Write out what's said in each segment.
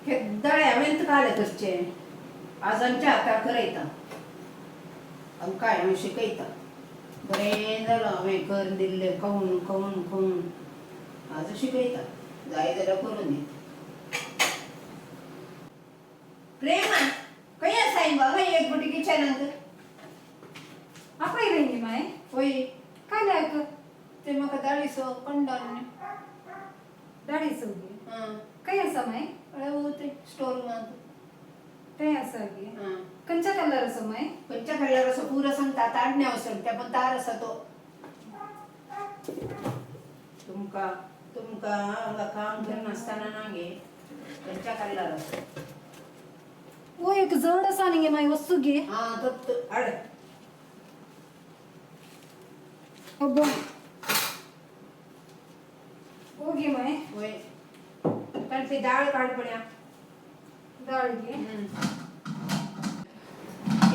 केद्दाळे हांवें काले करचें आज आमच्या हातार करयता आमकां हांव शिकयता. बरें जालो हांवें करून दिल्लें खावन खावन खावन आज शिकयता. जाय जाल्यार करून दी. प्रेमा खंय आसा गो? हांगा एक गुटी किचनांत. आपयलें गे माय? वय. काल्याक? ते म्हाका दाळीचो कंडन. दाळीचो गे? आं. खंय आसा माय? हय, ते स्टोर रुमांत. थंय आसा गे? आं. खंयच्या कलर आसा माय? खंयच्या कलर असो पुरो सांगता. ताडण्या वचून त्या पण तार आसा तो. तुमकां तुमकां हांगा काम करनासतना ना गे खंयच्या कलर आसा. ओ एक जड आसा न्ही गे माय, वस्तू गे. आं, तो तो हाड. अब्बा, ओ गे माय. वय, तांतली दाळ काड पळया. दाळ गे?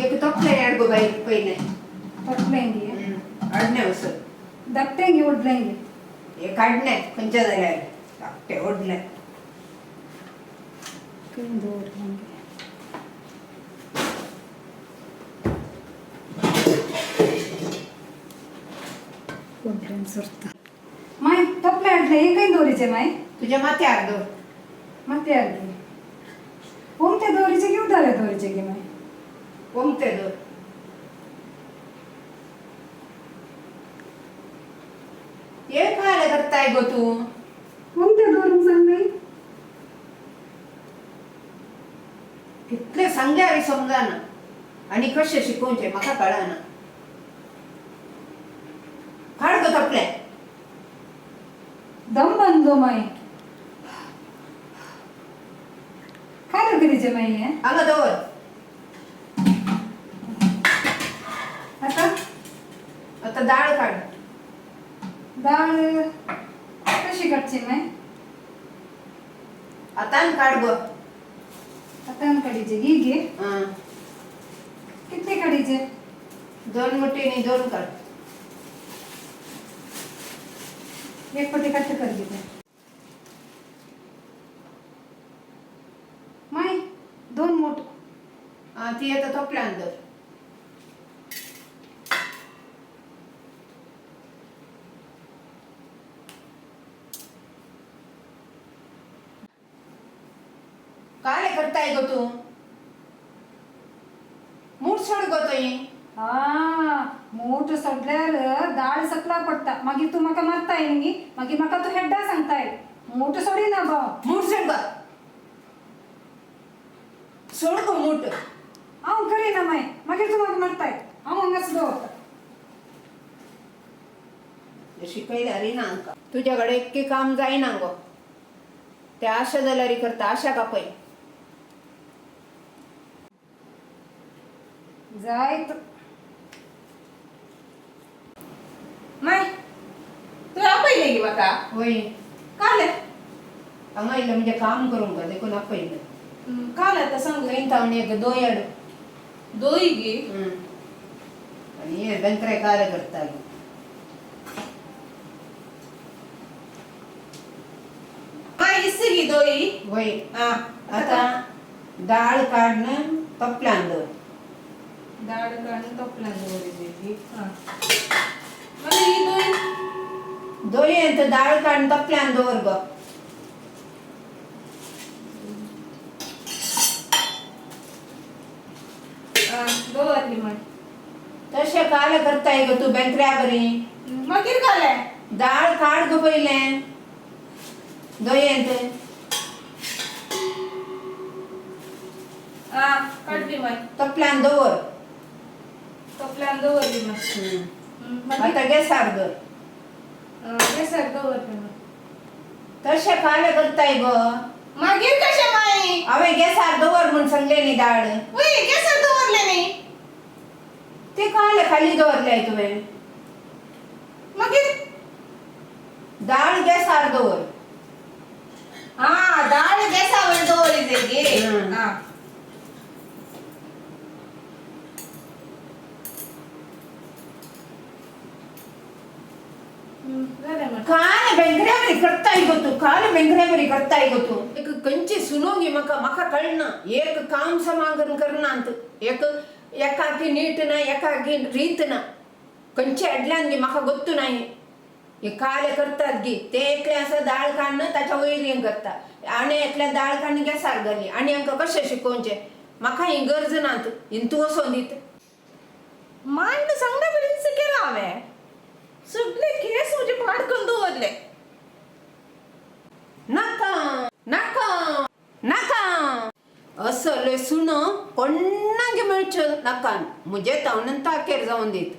एक तपलें हाड गो बाई पयलें. तटलें गे? हाडणें वचून. धाकटें गे व्हडलें गे? हे काडणें खंयच्या जाल्यार धाकटें व्हडलें. खंय दवरलें गे? व्हडलें सरता माय. तपलें हाडलें, हें खंय दवरीचें माय? तुज्या माथ्यार दवर. माथ्यार गे? ओमते दवरीचें की उदारे दवरीचें गे माय? ओमते दवर. हे काय करताय गो तूं? ओमते दवरूंक सांगलें. कितले सांगल्यार समजना आनी कशें शिकोवचें म्हाका कळना. काड गो तपलें. दम बांदलो माय. काय करीचें माय हें? हांगा दवर. आतां? आतां दाळ काड. दाळ कशी काडची माय? हातान काड गो. हातान काडीचे घे गे. आं. कितले काडीचे? दोन मुठींनी दोन काड. एक पटी कट कर घेते माय. दोन मोठ. आं, ती आतां तपल्यान दवर. काय करताय गो तूं? मूठ सोड गो तुंय. हा, मोठ सोडल्यार दाळ सकला पडटा, मागीर तूं म्हाका मारताय न्ही, मागीर म्हाका तूं हेड्डा सांगताय. मोठ सोडिना गो. मूठ सोड गो, सोड गो मूठ. हांव करिना माय, मागीर तूं म्हाका मारताय. हांव हांगाच दवरता. शिकयल्यार ना आमकां. तुज्या कडेन एक्के काम जायना गो. ते आशा जाल्यार करता. आशा कापय. जायत. माय, तुवें आपयलें गे म्हाका? वय. काल. हांगा येयलें म्हणजे काम करूंक गो, देखून आपयलें. काल आतां सांग. थंय तावन एक दोय हाड. दोय गे? आनी हे बेंकरे कार्य करता गे. माय, इस्स गी दोय. वय. आं. आतां दाळ काडून तपल्यान दवर. दाळ काडून तोपल्यान दवरिल्ली. आं, मागीर ही दोय? दोयेंत दाळ काडून तपल्यान दवर गो. आं, दवरली माय. तशें काल करताय गो तूं बेंकऱ्या बरी? मागीर कालें? दाळ काड गो पयलें दोयेंत. आं, काडली माय. तपल्यान दवर. तोपल्यान दवरली माय. मागीर? आतां गॅसार दवर. गॅसार दवरली माय. तशें काल करताय गो? मागीर कशें माय? हांवें गॅसार दवर म्हूण सांगलें न्ही दाळ. वय, गॅसार दवरलें न्ही. ते काल खाली दवरल्याय तुवें. मागीर? दाळ गॅसार दवर. आं, दाळ गॅसा वयर दवरली जाय गे. आं. जालें माय. काय बेंकऱ्या बरी करताय गो तूं? काल मेंगरे बरी करताय गो तूं. एक खंयची सुनो गी म्हाका म्हाका कळना. एक काम समागम करना एक एकाकी नीट ना, एकाकी रीत ना. खंयचे अडल्यान गी म्हाका गोत्तू नाही. हे काले करतात गी ते एकले आसा दाळ काडणं ताच्या वयर हें करता आनी एकल्या दाळ काडणं गॅसार घाली आनी हांकां कशें शिकोवचें? म्हाका ही गरज ना. हिंतू वचोन दीत. मायन सांगले पर्यंत केला हांवें. सगळे केस म्हजे पाड करून दवरले. नाका नाका नाका. असले सुनो कोणाक मेळच्यो नाका. म्हजे तावनन ताकेर जावन दीत.